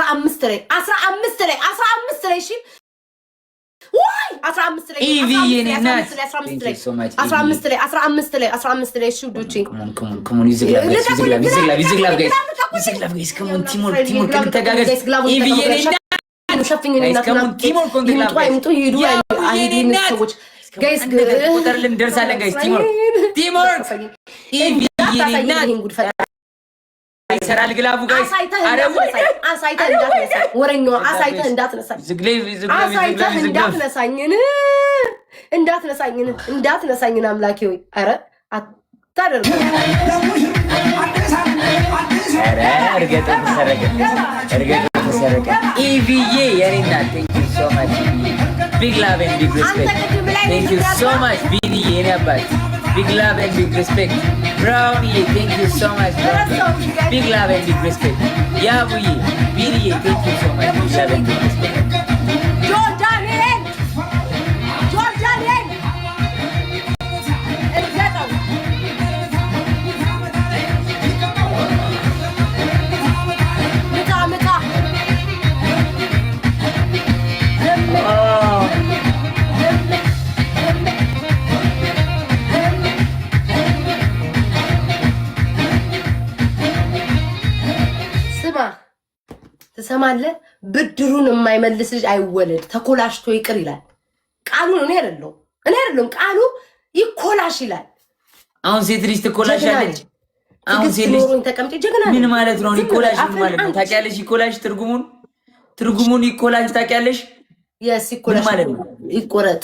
15 ላይ፣ 15 ላይ፣ 15 ላይ። እሺ ወይ፣ 15 ላይ። ኢቪ የኔ እናት። 15 ላይ፣ 15 ላይ፣ 15 ላይ፣ 15 ላይ። እሺ ውዶቼ። Come on, use glove, guys, use glove, use glove, use glove, guys, use glove, guys, come on, teamwork, teamwork, እንተጋገዝ። ኢቪ የኔ እናት። ሸፍኝ። Guys, come on, teamwork on the glove, guys. ይምጡ ይሄዱ አይሄዱ ሰዎች guys። ቁጥር እንደርሳለን guys። Teamwork, teamwork። ኢቪ የኔ እናት፣ ይሰራል glove ኡ guys። አሳይተህ እንዳትነሳኝ ወሬኛዋ፣ አሳይተህ እንዳትነሳኝ፣ አሳይተህ እንዳትነሳኝን፣ እንዳትነሳኝን፣ እንዳትነሳኝን። አምላኬ ሆይ፣ ኧረ አታደርገው። ኧረ እርገጠ ተሰረቀ፣ እርገጠ ተሰረቀ። ኢቪዬ የኔ እናት፣ thank you so much, big love and big respect. Thank you so much. ቢኒዬ የኔ አባት፣ big love and big respect። ብራውንዬ፣ thank you so much, big love and big respect። ያቡዬ፣ ቢኒዬ፣ thank you so much, big love and big respect። ጆን ዳንኤል፣ ጆን ዳንኤል፣ እርገጠው። ምታ ምታ። ስማ፣ ትሰማለህ? ብድሩን የማይመልስ ልጅ አይወለድ፣ ተኮላሽቶ ይቅር ይላል ቃሉን። እኔ አይደለሁም፣ እኔ አይደለሁም፣ ቃሉ ይኮላሽ ይላል። አሁን ሴት ልጅ ትኮላሻለች። አሁን ትዕግስት ሴት ልጅ ኖሮኝ ተቀምጬ ጀግና ምን ነኝ። ማለት ነው? ዝም ይኮላሽ በል፣ ምን ማለት ነው? አፍህን። ታውቂያለሽ? ይኮላሽ ትርጉሙን ይኮላሽ ታውቂያለሽ? Yes፣ ይኮላሽ። ምን ማለት ነው? ይቆረጥ።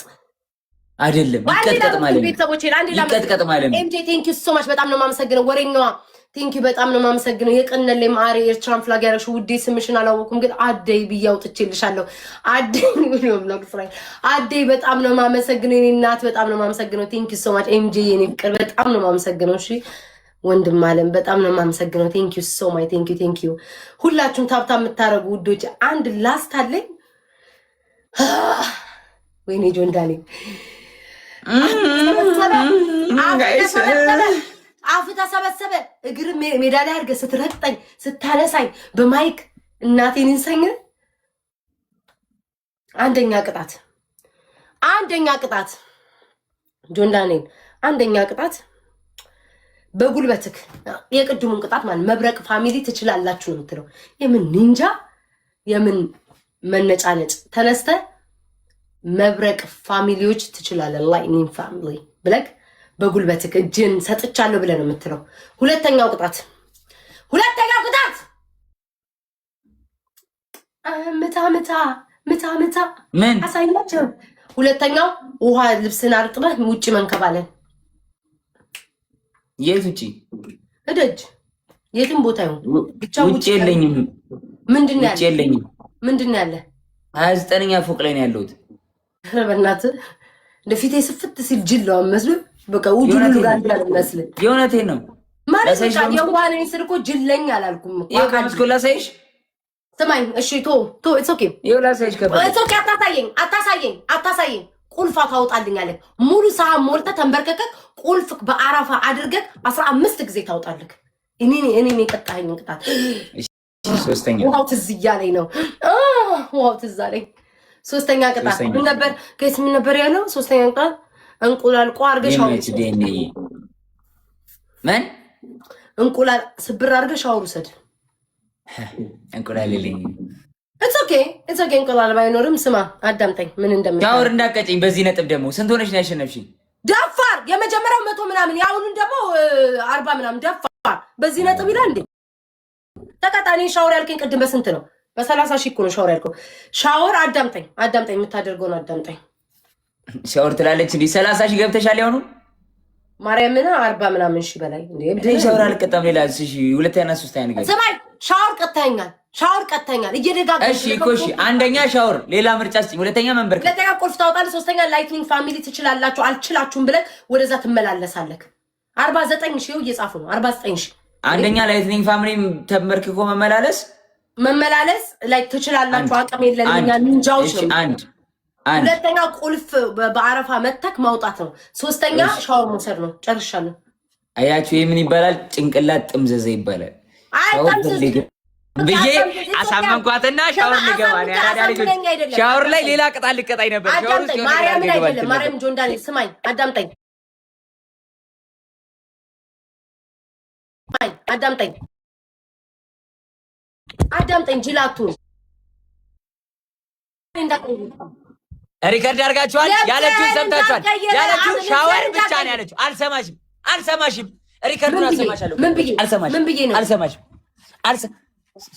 አይደለም፣ ይቀጥቀጥ ማለት ነው። ቤተሰቦቼ አንዴ ይቀጥቀጥ ማለት ነው። ኤምጄ፣ thank you so much፣ በጣም ነው የማመሰግነው። ወሬኛዋ፣ thank you፣ በጣም ነው የማመሰግነው። የቀነለኝ ማሬ፣ ኤርትራን flag ያደረግሽው ውዴ፣ ስምሽን አላወኩም ግን አደይ ብዬ አውጥቼልሻለሁ። አደይ፣ አደይ፣ በጣም ነው የማመሰግነው። የኔ እናት፣ በጣም ነው የማመሰግነው። Thank you so much ኤምጄ፣ የኔ ፍቅር፣ በጣም ነው የማመሰግነው። እሺ ወንድም አለም፣ በጣም ነው የማመሰግነው። Thank you so much, thank you, thank you። ሁላችሁም tap tap የምታደርጉ ውዶች፣ አንድ last አለኝ። ወይኔ ጆን ዳንኤል፣ አፍ ተሰበሰበ። እግር ሜዳ ላይ አድርገህ ስትረግጠኝ ስታነሳኝ በ mic እናቴን ይንሰኝ። አንደኛ ቅጣት፣ አንደኛ ቅጣት ጆን ዳንኤል፣ አንደኛ ቅጣት በጉልበትክ የቅድሙን ቅጣት ማለት መብረቅ family ትችላላችሁ ነው የምትለው። የምን ኒንጃ የምን መነጫነጭ፣ ተነስተ መብረቅ family ዎች ትችላለህ lightning family ብለክ በጉልበትክ እጅን ሰጥቻለሁ ብለህ ነው የምትለው። ሁለተኛው ቅጣት፣ ሁለተኛው ቅጣት ምታ ምታ ምታ ምታ። ምን? አሳያቸው። ሁለተኛው ውሃ ልብስን አርጥበህ ውጭ መንከባለን። የት ውጭ? እደጅ የትም ቦታ ይሁን ብቻ። ውጭ የለኝም። ምንድን ነው ውጭ ያለ? የለኝም። ምንድን ነው ያለ? 29ኛ ፎቅ ላይ ነው ያለሁት። ኧረ በእናትህ፣ እንደ ፊቴ ስፍት ሲል ጅል ነው መስሎ፣ በቃ ውጁ ሁሉ ጋር እንዳለ መስል። የእውነቴን ነው። ማለት ላሳይሽ በቃ በመስኮት? የዋህ ነኝ ስል እኮ ጅለኝ አላልኩም እኮ። ይኸው ከመስኮት ላሳይሽ። ስማኝ እሺ፣ ቶ ቶ፣ it's okay። ይኸው ላሳይሽ ከፈለግሽ። It's okay። አታሳየኝ፣ አታሳየኝ፣ አታሳየኝ። ቁልፋ ታወጣልኛለህ። ሙሉ ሰሃን ሞልተህ ተንበርከከህ ቁልፍ በአረፋ አድርገህ 15 ጊዜ ታወጣለህ። እኔ የቀጣኸኝን ቅጣት። ሶስተኛ። ውሃው ትዝ እያለኝ ነው። ውሃው ትዝ አለኝ። ሶስተኛ ቅጣት ሶስተኛ። ምን ነበር? ከየት ምን ነበር ያለው? ሶስተኛ ቅጣት እንቁላል ቋ አድርገህ ሻወር። የመች ዲኤንኤ ምን? እንቁላል ስብር አድርገህ ሻወር ውሰድ። እንቁላል የለኝም። It's okay, it's okay። እንቁላል ባይኖርም ስማ፣ አዳምጠኝ ምን እንደምታደርግ። ሻወር እንዳቀጭኝ። በዚህ ነጥብ ደግሞ ስንት ሆነሽ ነው ያሸነፍሽኝ? ደፋር! የመጀመሪያው 100 ምናምን፣ የአሁኑን ደግሞ 40 ምናምን። ደፋር! በዚህ ነጥብ ይላል እንዴ? ተቀጣ። እኔን ሻወር ያልከኝ ቅድም በስንት ነው? በ30,000 እኮ ነው ሻወር ያልከው። ሻወር አዳምጠኝ፣ አዳምጠኝ፣ የምታደርገውን አዳምጠኝ። ሻወር ትላለች እንዲህ 30,000 ገብተሻል። ያሁኑ ማርያምን 40 ምናምን ሺህ በላይ እንዴ? እኔ ሻወር አልቀጣም። ሌላ እሺ፣ ሁለተኛ ሶስተኛ ነገር። ስማኝ፣ ሻወር ቀጥተኸኛል፣ ሻወር ቀጥተኸኛል። እየደጋገምክ እሺ እኮ እሺ፣ አንደኛ ሻወር፣ ሌላ ምርጫ ስጭኝ። ሁለተኛ መንበርከክ። ሁለተኛ ቁልፍ ታወጣለህ። ሶስተኛ lightning family ትችላላችሁ አልችላችሁም ብለህ ወደዛ ትመላለሳለህ። 49,000 እየጻፉ ነው። 49,000። አንደኛ lightning family ተንበርክኮ መመላለስ። መመላለስ ላይ ትችላላችሁ፣ አቅም የለንም እኛ አንድ ኒንጃዎች እሺ ነው። አንድ አንድ። ሁለተኛ ቁልፍ በአረፋ መተክ ማውጣት ነው። ሶስተኛ ሻወር መውሰድ ነው። ጨርሻለሁ። አያችሁ፣ ይህ ምን ይባላል? ጭንቅላት ጥምዘዘ ይባላል። አይ ሻወር ጠምዝዝ። ፈልግ ብዬ አሳመንኳትና ሻወር ልገባ ነው። ያራዳ ልጆች ሻወር ላይ ሌላ ቅጣት ልቀጣኝ ነበር። ሻወር ውስጥ የሆነ ነገር ማርያምን ልገባ አይደለም ልችል ነበር። ማርያም ጆን ዳንኤል ስማኝ፣ አዳምጠኝ፣ አዳምጠኝ፣ አዳምጠኝ። ጅላቱ Record አድርጋችኋል። ያለችውን ሰምታችኋል። ያለችው ሻወር ብቻ ነው ያለችው። አልሰማሽም፣ አልሰማሽም። Record ኡን አልሰማሻለሁ። ምን ብዬ? አልሰማሽም። ምን ብዬ ነው? አልሰማሽም።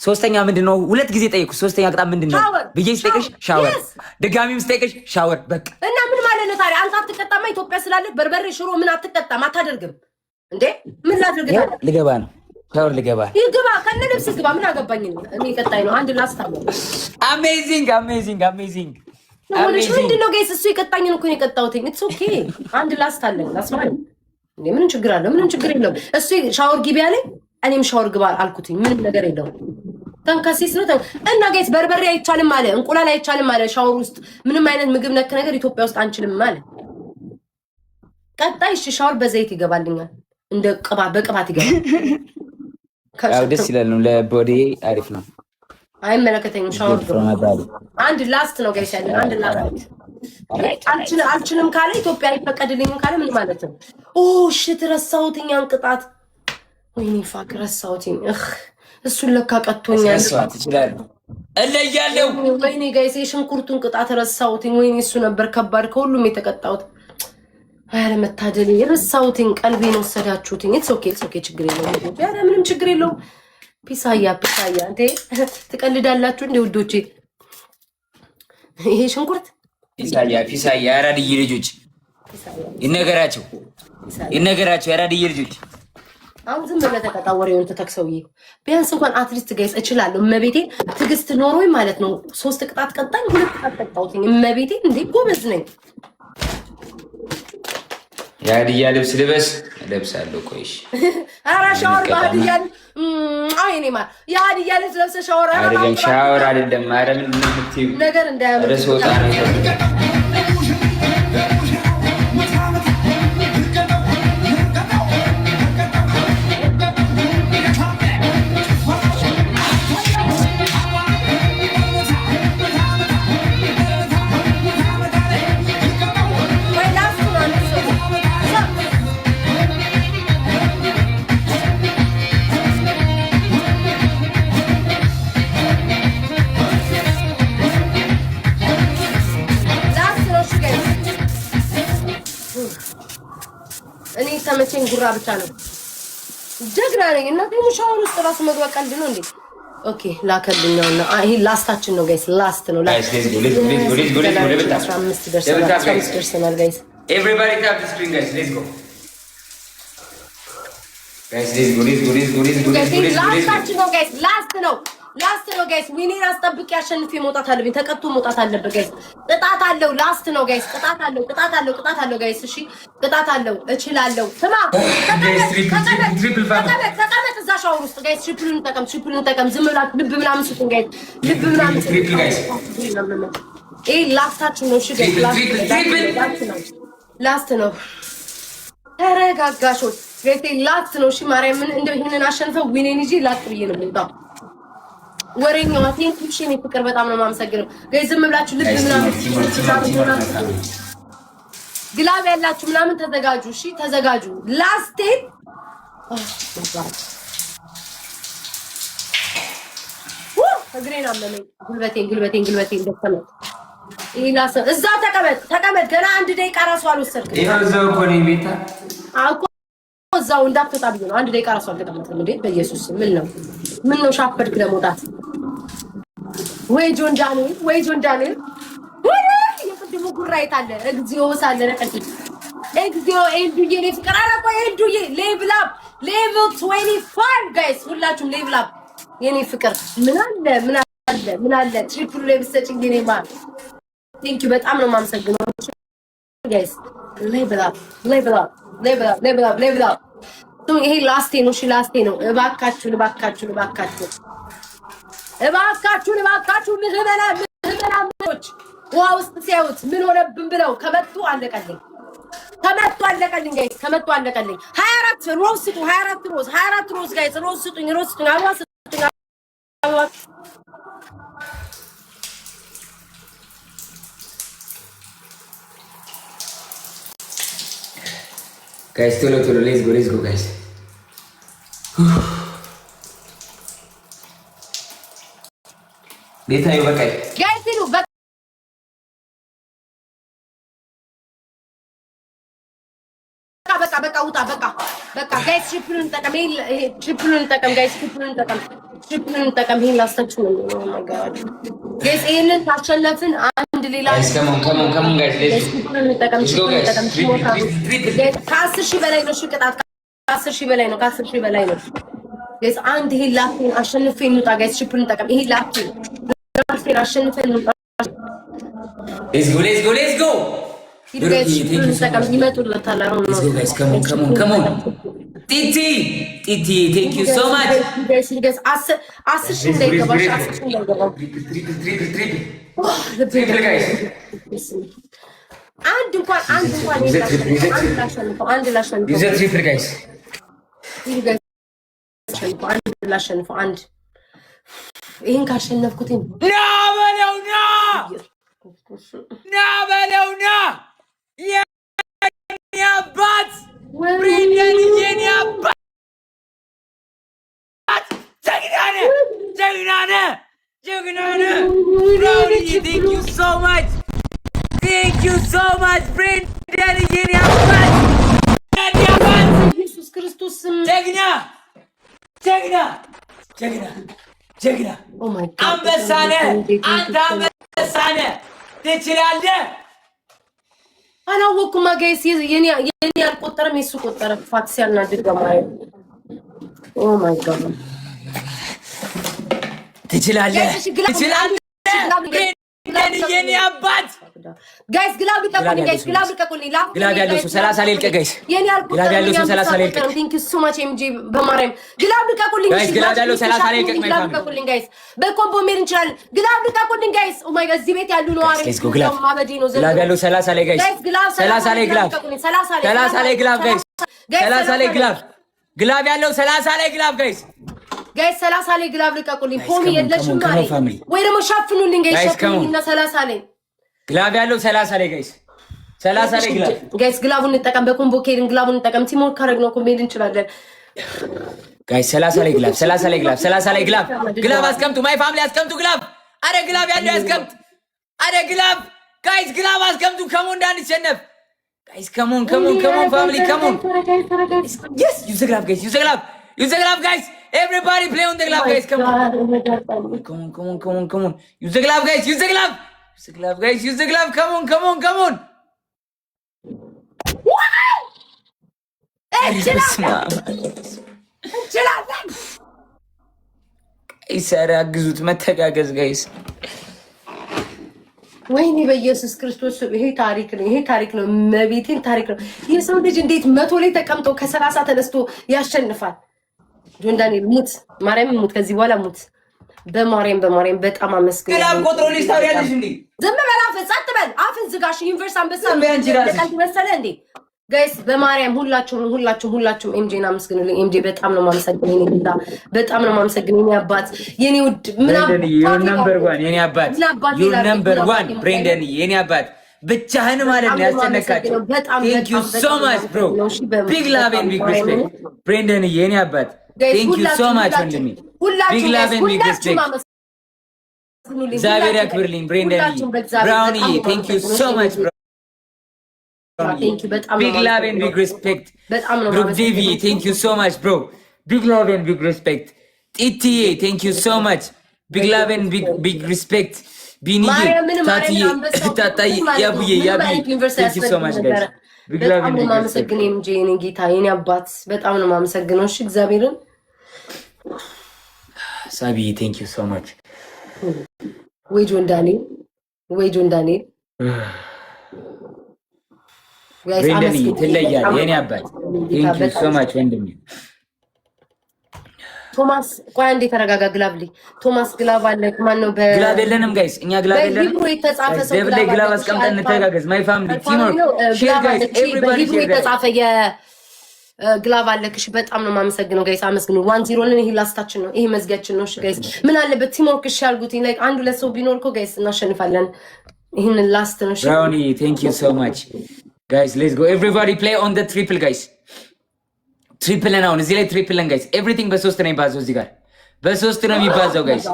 ሶስተኛ ምንድን ነው? ሁለት ጊዜ ጠየቅኩሽ። ሶስተኛ ቅጣት ምንድን ነው ሻወር። ብዬ ስጠይቅሽ ሻወር፣ Yes. ድጋሚም ስጠይቅሽ ሻወር። በቃ። እና ምን ማለት ነው ታዲያ? አንተ አትቀጣማ? ኢትዮጵያ ስላለ በርበሬ ሽሮ ምን አትቀጣም? አታደርግም እንዴ? ምን ላድርግ ታዲያ? ልገባ ነው፣ ሻወር ልገባ ነው። ይህ ግባ፣ ከነ ልብስ ግባ። ምን አገባኝ እኔ? ቀጣይ ነው። አንድ last አለ። Amazing, amazing, amazing. ሆነሽ ምንድን ነው guys? እሱ የቀጣኝን እኮ ነው የቀጣሁት። It's okay። አንድ last አለ። Last ማለት እንዴ ምንም ችግር አለው? ምንም ችግር የለውም። እሱ ሻወር ግቢ አለኝ፣ እኔም ሻወር ግባ አልኩትኝ። ምንም ነገር የለውም። ተንከሲስ ነው እና guys በርበሬ አይቻልም አለ፣ እንቁላል አይቻልም አለ። ሻወር ውስጥ ምንም አይነት ምግብ ነክ ነገር ኢትዮጵያ ውስጥ አንችልም አለ። ቀጣይ እሺ ሻወር በዘይት ይገባልኛል፣ እንደ ቅባት በቅባት ይገባል። ያው ደስ ይላል ነው፣ ለ body አሪፍ ነው። አይመለከተኝም። ሻወር ግባ። አንድ last ነው guys ያለን፣ አንድ last። አልችልም ካለ፣ ኢትዮጵያ አይፈቀድልኝም ካለ ምን ማለት ነው? Oh shit፣ ረሳሁትኝ ያን ቅጣት። ወይኔ fuck፣ ረሳሁትኝ። እህ እሱን ለካ ቀጥቶኛል። ትችላለህ። እለያለሁ። ወይኔ guys፣ የሽንኩርቱን ቅጣት ረሳሁትኝ። ወይኔ እሱ ነበር ከባድ ከሁሉም የተቀጣሁት። ያለመታደል ረሳሁትኝ። ቀልቤን ወሰዳችሁትኝ። It's okay, it's okay፣ ችግር የለውም። ኧረ ምንም ችግር የለውም። ፒሳያ ፒሳያ፣ እንዴ ትቀልዳላችሁ እንዴ ውዶቼ? ይሄ ሽንኩርት ፒሳያ ፒሳያ፣ የአራድዬ ልጆች ይነገራቸው ይነገራቸው፣ የአራድዬ ልጆች። አሁን ዝም ብለህ ተቀጣ። ወሬውን ትተክ ሰውዬ። ቢያንስ እንኳን at least guys እችላለሁ። እመቤቴ ትዕግስት ኖሮኝ ማለት ነው። ሶስት ቅጣት ቀጣኝ፣ ሁለት ቅጣት ቀጣሁትኝ። እመቤቴ እንዴ ጎበዝ ነኝ። የሀዲያ ልብስ ልበስ፣ እለብሳለሁ። ቆይሽ። ኧረ ሻወር በሀዲያ፣ አይ እኔ ማር የሀዲያ ልብስ ለብሰህ ሻወር አይደለም፣ ሻወር አይደለም። ኧረ ምንድን ነው የምትይው? ነገር እንዳያመጣ። ኧረ ስወጣ ነው። ወይ last ነው አንድ ሰው። Last ነው። እሺ guys፣ እኔ ተመቸኝ ጉራ ብቻ ነው። ጀግና ነኝ። እና ደግሞ ሻወር ውስጥ ራሱ መግባት ቀልድ ነው እንዴ? Okay ላከልኛውና ይሄ last ኣችን ነው guys፣ last ነው። Guys, let's go, let's go, let's go, let's go, let's go. Double tap. 15 ደርሰናል። Double tap, 15 guys. ደርሰናል guys። Everybody tap the screen, guys. Let's go. Guys, let's go, let's go, let's go, let's go, let's go, let's go, let's last go. ኣችን ነው guys፣ last ነው፣ last ነው guys። Win ኤን አስጠብቄ አሸንፌ መውጣት አለብኝ። ተቀጥቶ መውጣት አለበት guys። ቅጣት አለው። Last ነው guys። ቅጣት አለው። ቅጣት አለው። ቅጣት አለው guys። እሺ ቅጣት አለው። እችላለሁ። ስማ። Guys, triple, triple, triple family. ተቀመጥ፣ ተቀመጥ እዛ ሻወር ውስጥ guys። Triple ኡን እንጠቀም፣ triple ኡን እንጠቀም። ዝም ብላችሁ ልብ ምናምን ስጡን guys። ልብ ምናምን ስጡን። Triple, guys. ይሄ last ኣችን ነው። እሺ guys። Triple, triple, triple. Last ነው። Last ነው። ተረጋጋሾች guys፣ last ነው። እሺ ማርያምን እንደው ይሄንን አሸንፈው win ኤን ይዤ ላጥ ብዬ ነው የምወጣው። ወሬኛዋ thank you። እሺ እኔ ፍቅር በጣም ነው የማመሰግነው። Guys፣ ዝም ብላችሁ ልብ Guys, ምናምን teamwork, teamwork, teamwork, teamwork. Glove ያላችሁ ምናምን ተዘጋጁ። እሺ ተዘጋጁ። Last step። እግሬን አመመኝ። ጉልበቴን ጉልበቴን ጉልበቴን ደከመኝ። ይሄ last እዛው ተቀመጥ ተቀመጥ። ገና አንድ ደቂቃ ራሱ አልወሰድክም። ይኸው እዛው እኮ ነኝ ቤታ። እኮ እዛው እንዳትወጣ ብዬ ነው። አንድ ደቂቃ ራሱ አልተቀመጥም እንዴ! በኢየሱስ ምን ነው ምን ነው ሻፈድክ ለመውጣት? ወይ ጆን ዳንኤል፣ ወይ ጆን ዳንኤል፣ ወይ የቅድሙ ጉራ የት አለ? እግዚኦ ሳለ ረቀት እግዚኦ ኤልዱዬ፣ እኔ ፍቅር። ኧረ ቆይ ኤልዱዬ፣ level up፣ level 25 guys፣ ሁላችሁም level up። የኔ ፍቅር ምን አለ ምን አለ ምን አለ triple ላይ ብትሰጪኝ የኔ ማር። Thank you፣ በጣም ነው የማመሰግነው guys። Level up, level up, level up, level up, level up። ይሄ last ኤ ነው። እሺ last ኤ ነው። እባካችሁን እባካችሁን እባካችሁን እባካችሁን እባካችሁን ምህመናኖች ውሃ ውስጥ ሲያዩት ምን ሆነብን ብለው ከመጡ አለቀልኝ። ከመጡ አለቀልኝ guys፣ ከመጡ አለቀልኝ። 24 ሮዝ ስጡ፣ 24 ሮዝ፣ 24 rose guys፣ ሮዝ ስጡኝ፣ ሮዝ ስጡኝ፣ አበባ ስጡኝ። አበባ። Guys፣ ቶሎ ቶሎ፣ let's go, let's go, guys። ቤታዩ በቃ። Guys ሂዱ፣ በቃ በቃ በቃ፣ ውጣ፣ በቃ በቃ። Guys፣ triple ኡን እንጠቀም፣ ይሄ triple ኡን እንጠቀም guys፣ triple ኡን እንጠቀም፣ triple ኡን እንጠቀም። ይሄን ላስታችሁ ነው። Oh my God guys፣ ይሄንን ካሸነፍን አንድ ሌላ Guys, come on, come on, come on, guys, let's go. Triple ኡን እንጠቀም፣ Let's go, triple ኡን guys. እንጠቀም። Triple, triple, triple. ከ10,000 በላይ ነው። እሺ ቅጣት ከ10,000 በላይ ነው። ከ10,000 በላይ ነው guys። አንድ ይሄን ላፍቴን አሸንፌ እንውጣ guys። Triple ኡን እንጠቀም። ይሄን ላፍቴን አሸንፈን እንውጣ። Let's go, let's go, let's go. ሂዱ guys፣ triple ኡን እንጠቀም። ይመጡለታል አሁን ነው። Let's go, guys. Come on, come on, come on. ቲቲ ቲቲ፣ thank you so much. Guys፣ 10,000 እንዳይገባ፣ 10,000 እንዳይገባ። Triple, triple, triple, triple, triple, guys. አንድ እንኳን፣ አንድ እንኳን አንድ ላሸንፈው፣ አንድ ላሸንፈው። Use triple, guys. ሂዱ guys፣ አንድ ላሸንፈው፣ አንድ ይህን ካሸነፍኩት ና በለው፣ ና ና በለው፣ ና የኔ አባት ብሬንደን፣ የኔ አባት፣ ጀግና ነህ፣ ጀግና ነህ፣ ጀግና ነህ። ብራውንዬ፣ thank you so much, thank you so much። ብሬንደን የኔ አባት፣ የኔ አባት። ኢየሱስ ክርስቶስ። ጀግና፣ ጀግና፣ ጀግና፣ ጀግና። Oh my God. አንበሳ ነህ አንተ፣ አንበሳ ነህ። ትችላለህ። አላወቅኩም guys፣ የኔ አልቆጠረም፣ የሱ ቆጠረ። Fuck፣ ሲያናድድ በማርያም። Oh my God. ትችላለህ፣ ትችላለህ ብሬንደን የኔ አባት። Guys፣ glove ልቀቁልኝ፣ guys፣ glove ልቀቁልኝ። Glove ያለው ሰው 30 ላይ ልቀቅ guys። የኔ Glove ያለው ሰው 30 ላይ ልቀቅ። Thank you so much ኤምጂ፣ በማርያም glove ልቀቁልኝ። Guys፣ glove ያለው 30 ላይ ልቀቅ። Glove ልቀቁልኝ guys። በ combo መሄድ እንችላለን። Glove ልቀቁልኝ guys። Oh my God፣ እዚህ ቤት ያሉ ነዋሪ Let's go, glove. ማበዴ ነው። Glove ያለው 30 ላይ guys። Guys፣ glove. 30 ላይ glove፣ 30 ላይ glove guys፣ 30 ላይ glove፣ glove ያለው 30 ላይ glove guys። Guys፣ 30 ላይ glove ልቀቁልኝ። ፖሚ የለሽም ወይ ደግሞ ሸፍኑልኝ guys፣ ሸፍኑልኝ እና 30 ላይ። Glove ያለው 30 ላይ guys፣ 30 ላይ glove. Guys፣ glove ኡን እንጠቀም። በ combo ከሄድን glove ኡን እንጠቀም። Teamwork ካደረግነው እኮ መሄድ እንችላለን። Guys፣ 30 ላይ glove፣ 30 ላይ glove፣ 30 ላይ glove፣ glove አስቀምጡ። My family አስቀምጡ glove። አረ glove ያለው ያስቀምጥ። አረ glove guys፣ glove አስቀምጡ። Come on፣ እንዳንሸነፍ guys። Come on, come on, come on, family, come on. Yes, use glove, guys, use glove, use glove, guys. Everybody play on the glove, guys. Come on, come on, come on, come on, come on. Use the glove, guys. Use the glove. Use the glove, guys. Use the glove. Come on, come on, come on. እንችላለን። Guys፣ ኧረ አግዙት፣ መተጋገዝ guys። ወይኔ በኢየሱስ ክርስቶስ፣ ይሄ ታሪክ ነው። ይሄ ታሪክ ነው። መቤቴን ታሪክ ነው። የሰው ልጅ እንዴት 100 ላይ ተቀምጦ ከ30 ተነስቶ ያሸንፋል? ጆን ዳንኤል ሙት፣ ማርያም ሙት፣ ከዚህ በኋላ ሙት። በማርያም በማርያም በጣም አመስግን። Glove ቆጥሮ ልጅ ታውሪያለሽ እንዴ? ዝም በል፣ አፍን ጸጥ በል፣ አፍን ዝጋሽ። Universe አንበሳ ዝም በይ አንቺ ራስሽ። ቀልድ መሰለህ እንዴ? Guys፣ በማርያም ሁላችሁም ሁላችሁም ሁላችሁም ኤምጄን አመስግኑልኝ። ኤምጄ በጣም ነው የማመሰግነው። የኔ ጌታ በጣም ነው የማመሰግነው። የኔ አባት፣ የኔ ውድ። ብሬንደን፣ you're number one የኔ አባት፣ you're number one ብሬንደን የኔ አባት፣ ብቻህን ማለት ነው ያስጨነቃቸው። Thank you so much, bro. Big love and big respect ብሬንደን የኔ አባት። Thank you so much ወንድሜ። Big love and big respect። እግዚአብሔር ያክብርልኝ ብሬንደን። ብራውንዬ፣ thank you so much. Big love and big respect. ብሩክ ዴቪ፣ thank you so much, bro. Big love and big respect. ጢትዬ፣ thank you so much. Big love and big respect. ቢኒዬ፣ ታትዬ፣ ታታዬ፣ ያቡዬ፣ ያቡዬ፣ thank you so much, guys. Big love በጣም ነው የማመሰግነው ኤምጄ፣ የኔ ጌታ፣ የኔ አባት፣ በጣም ነው የማመሰግነው። እሺ እግዚአብሔርን። ሳቢዬ፣ thank you so much. ወይ ጆን ዳንኤል፣ ወይ ጆን ዳንኤል። ብሬንደንዬ ትለያለህ የኔ አባት። Thank you so much ወንድሜ። ቶማስ፣ ቆይ አንዴ ተረጋጋ። Glove ልኝ ቶማስ glove አለ። ማን ነው? Glove የለንም guys፣ እኛ glove የለንም። በ Hebrew የተጻፈ ሰው Double ላይ glove አስቀምጠን እንተጋገዝ። My family, teamwork, share, guys, everybody. በ Hebrew share. የተጻፈ Glove አለክሽ። በጣም ነው የማመሰግነው guys፣ አመስግኑ። 1-0 ነን። ይሄ last ኣችን ነው፣ ይሄ መዝጊያችን ነው። እሺ guys፣ ምን አለበት teamwork እሺ አድርጉት። Like አንድ ሁለት ሰው ቢኖር እኮ guys እናሸንፋለን። ይህንን last ነው። እሺ። ብራውኒ, thank you so much. Guys, let's go. Everybody play on the triple, guys. Triple አሁን እዚህ ላይ triple guys። Everything በሶስት ነው የሚባዛው፣ እዚህ ጋር በሶስት ነው የሚባዛው guys።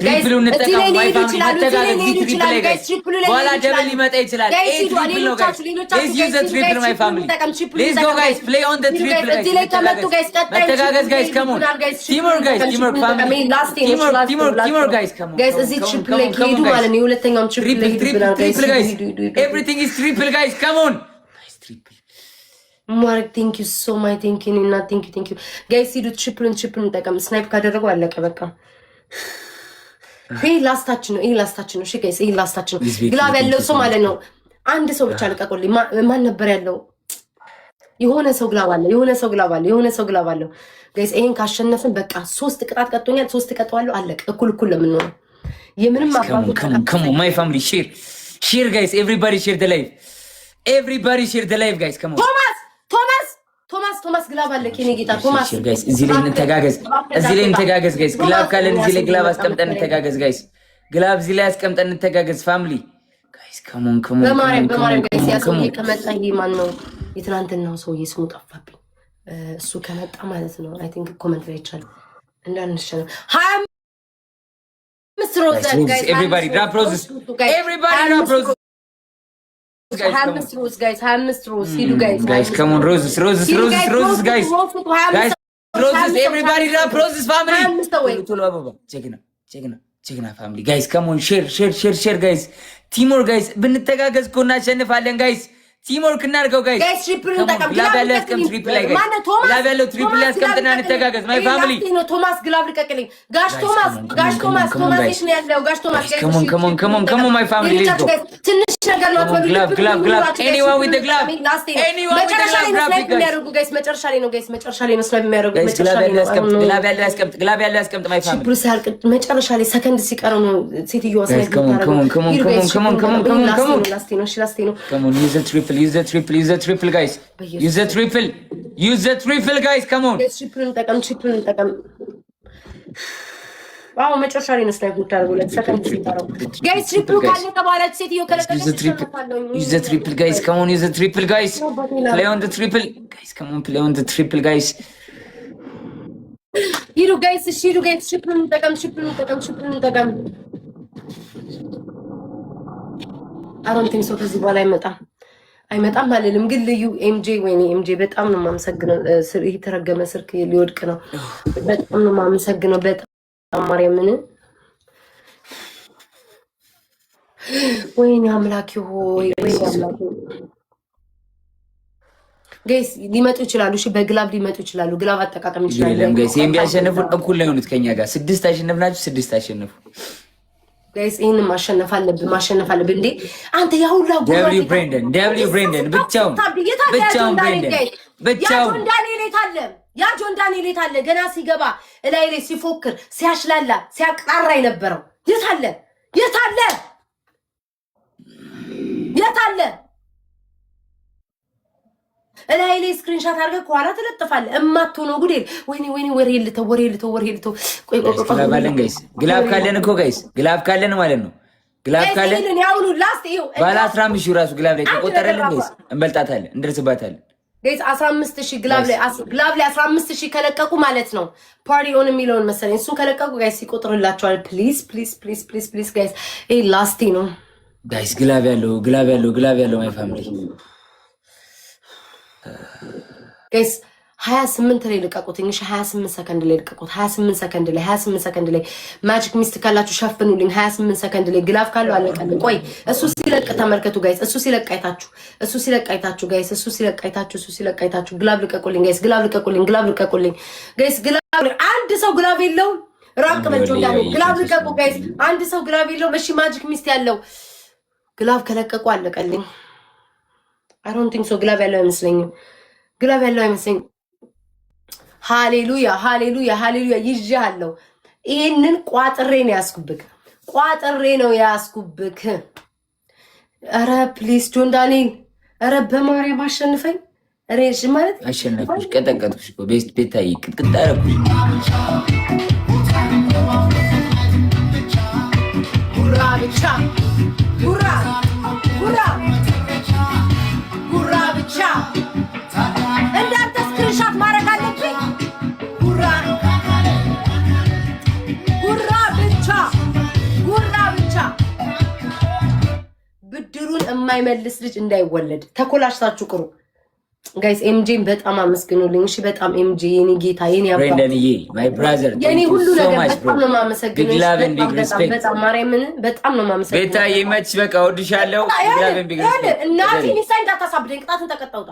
Triple ኡ እንጠቀም my family፣ መተጋገዝ triple ላይ guys። በኋላ double ሊመጣ ይችላል። ይሄ triple ነው guys። Let's use the triple, my family. Let's go, guys. Play on the triple, guys። መተጋገዝ guys። Come on, teamwork guys፣ teamwork family፣ teamwork, teamwork, teamwork guys። Come on. Guys፣ እዚህ triple ላይ ከሄዱ ማለት ነው የሁለተኛውም triple ላይ triple, triple guys። Everything is triple, guys። Come on guys, triple. ማርክ, thank you so much, thank you እና thank you, thank you guys። ሂዱ፣ triple ን triple ን ጠቀም። Snipe ካደረጉ አለቀ በቃ። ይሄ last ኣችን ነው። ይሄ last ኣችን ነው። እሺ guys፣ ይሄ last ኣችን ነው። Glove ያለው ሰው ማለት ነው። አንድ ሰው ብቻ ልቀቁልኝ። ማን ነበር ያለው? የሆነ ሰው glove አለ። የሆነ ሰው glove አለ። የሆነ ሰው glove አለው። Guys፣ ይሄን ካሸነፍን በቃ ሶስት ቅጣት ቀጥቶኛል። ሶስት ቀጠዋለሁ። አለቀ። እኩል እኩል ለምንሆነው የምንም አባቱ። My family, share, share guys። Everybody share the live. Everybody share the live, guys። Come on. ቶማስ፣ ቶማስ፣ ቶማስ፣ ቶማስ፣ glove አለ የኔ ጌታ ቶማስ። Guys፣ እዚህ ላይ እንተጋገዝ። እዚህ ላይ እንተጋገዝ guys። Glove ካለን እዚህ ላይ glove አስቀምጠን እንተጋገዝ guys። Glove እዚህ ላይ አስቀምጠን እንተጋገዝ family guys። Come on, come on. በማርያም፣ በማርያም guys፣ ያ ሰውዬ ከመጣ፣ ይሄ ማን ነው? የትናንትናው ሰውዬ ስሙ ጠፋብኝ። እሱ ከመጣ ማለት ነው I think comment ላይ ይቻላል እንዳንሸነፍ። 25 ሮዝ guys። Everybody drop roses. Everybody drop roses. 25 ሮዝ guys፣ 25 ሮዝ ሂዱ guys። Guys, come on. Roses, roses, roses, roses guys, guys, roses. Everybody drop roses, family. ቶሎ አበባ። ጀግና፣ ጀግና፣ ጀግና family። Guys, come on. Share, share, share, share guys። Teamwork guys። ብንተጋገዝ እኮ እናሸንፋለን guys። Teamwork እናድርገው guys። Glove ያለው ያስቀምጥ triple ላይ guys። Glove ያለው triple ላይ ያስቀምጥና እንተጋገዝ my family። ቶማስ፣ glove ልቀቅልኝ። ጋሽ ቶማስ፣ ጋሽ ቶማስ፣ ቶማስ የት ነው ያለው? ጋሽ ቶማስ። Come on, come on, come on, come on, my family, let's go. ትንሽ ነገር ነው። Glove, glove, glove. Anyone with the glove, anyone with the መጨረሻ ላይ ነው snipe የሚያደርጉ guys። መጨረሻ ላይ ነው guys። መጨረሻ ላይ ነው snipe የሚያደርጉ። መጨረሻ ላይ ነው። Glove ያለው ያስቀምጥ፣ glove ያለው ያስቀምጥ my family። Triple ሲያልቅ መጨረሻ ላይ ሰከንድ ሲቀረው ነው ሴትዮዋ snipe። Come on, come on, come on, come on, come on, come on, come on. Last ነው። እሺ last ነው። Come on, use the triple, use the triple, use the triple guys. Use the triple, use the triple guys. Come on. Triple እንጠቀም፣ triple እንጠቀም። አዎ መጨረሻ ላይ ነው snipe የምታደርጉለት ሰከንድ ሲቀረው guys። Triple ኡ ካለቀ በኋላ ሴትዮ ከለቀቀች Use the triple, use the triple guys. Come on, use the triple guys. Play on the triple guys. Come on, play on the triple guys. ሂዱ guys፣ እሺ ሂዱ guys። Triple እንጠቀም፣ triple እንጠቀም፣ triple እንጠቀም። I don't think so ከዚህ በኋላ አይመጣም፣ አይመጣም አልልም፣ ግን ልዩ ኤምጄ፣ ወይኔ ኤምጄ በጣም ነው የማመሰግነው። ይህ የተረገመ ስልክ ሊወድቅ ነው። በጣም ነው የማመሰግነው። በጣም ማርያምን፣ ወይኔ አምላኬ ሆይ፣ ወይኔ አምላኬ። Guys፣ ሊመጡ ይችላሉ። እሺ በ glove ሊመጡ ይችላሉ። Glove አጠቃቀም ይችላሉ። የለም guys፣ ይሄን ቢያሸንፉን እኩል ነው የሆኑት ከኛ ጋር። ስድስት አሸነፍናችሁ፣ ስድስት አሸነፉ። Guys፣ ይህንን ማሸነፍ አለብን፣ ማሸነፍ አለብን። እንዴ አንተ ያሁላ W ብሬንደን፣ W ብሬንደን፣ ብቻውን፣ ብቻውን ብሬንደን ብቻውን። ያ ጆን ዳንኤል የት አለ? ያ ጆን ዳንኤል የት አለ? ገና ሲገባ እላይ ላይ ሲፎክር፣ ሲያሽላላ፣ ሲያቅራራ የነበረው የት አለ? የት አለ? የት አለ? እላይ ላይ screenshot አድርገህ ከኋላ ትለጥፋለህ። እማትሆነው ጉድ። ወይኔ ወይኔ፣ ወሬ ልተው፣ ወሬ ልተው፣ ወሬ ልተው። ቆይ ቆይ ቆይ። Glove አለን guys፣ glove ካለን እኮ guys፣ glove ካለን ማለት ነው። Glove ካለን ያሁኑ last ይኸው ባለ 15,000 ራሱ glove ላይ ከቆጠረልን guys እንበልጣታለን፣ እንደርስባታለን። Guys፣ 15,000 glove ላይ 15,000 ከለቀቁ ማለት ነው party on የሚለውን መሰለኝ እሱን ከለቀቁ guys ይቆጥርላቸዋል። Please, please, please, please, please guys፣ ይሄ last ነው። Guys፣ glove ያለው፣ glove ያለው፣ glove ያለው my family. Guys፣ 28 ላይ ልቀቁት። እሺ 28 ሰከንድ ላይ ልቀቁት። 28 ሰከንድ ላይ፣ 28 ሰከንድ ላይ magic mist ካላችሁ ሸፍኑልኝ። 28 ሰከንድ ላይ glove ካለው አለቀልን። ቆይ እሱ ሲለቅ ተመልከቱ guys። እሱ ሲለቅ አይታችሁ፣ እሱ ሲለቅ አይታችሁ guys። እሱ ሲለቅ አይታችሁ፣ እሱ ሲለቅ አይታችሁ። Glove ልቀቁልኝ guys። Glove ልቀቁልኝ። Glove ልቀቁልኝ guys። Glove አንድ ሰው glove የለውም። ራቅ በል እንዳለ glove ልቀቁ guys። አንድ ሰው glove የለውም። እሺ magic mist ያለው glove ከለቀቁ አለቀልኝ። I don't think so glove ያለው አይመስለኝም። Glove ያለው አይመስለኝም። ሃሌሉያ፣ ሃሌሉያ፣ ሃሌሉያ። ይዤሃለሁ። ይሄንን ቋጥሬ ነው ያስኩብክ፣ ቋጥሬ ነው ያስኩብክ። ኧረ please ጆን ዳንኤል፣ ኧረ በማርያም አሸንፈኝ። ሬሽ ማለት አሸነፍኩሽ፣ ቀጠቀጥኩሽ እኮ ቤታዬ፣ ቅጥቅጥ አደረኩሽ። ጉራ ብቻ፣ ጉራ ጉራ ጉራ ብቻ። እንዳንተ screenshot ማድረግ አለብኝ። ጉራ ጉራ ብቻ፣ ጉራ ብቻ። ብድሩን የማይመልስ ልጅ እንዳይወለድ ተኮላሽታችሁ ቅሩ guys። ኤምጄን በጣም አመስግኑልኝ። እሺ፣ በጣም ኤምጄ የኔ ጌታ፣ የኔ አባት፣ ብሬንደንዬ my brother፣ የኔ ሁሉ ነገር፣ በጣም ነው የማመሰግነው። በጣም ማርያምን በጣም ነው የማመሰግነው። ቤታዬ ይመችሽ። በቃ እወድሻለሁ። እናቴ ኒሳ እንዳታሳብደኝ፣ ቅጣትን ተቀጣውጣ።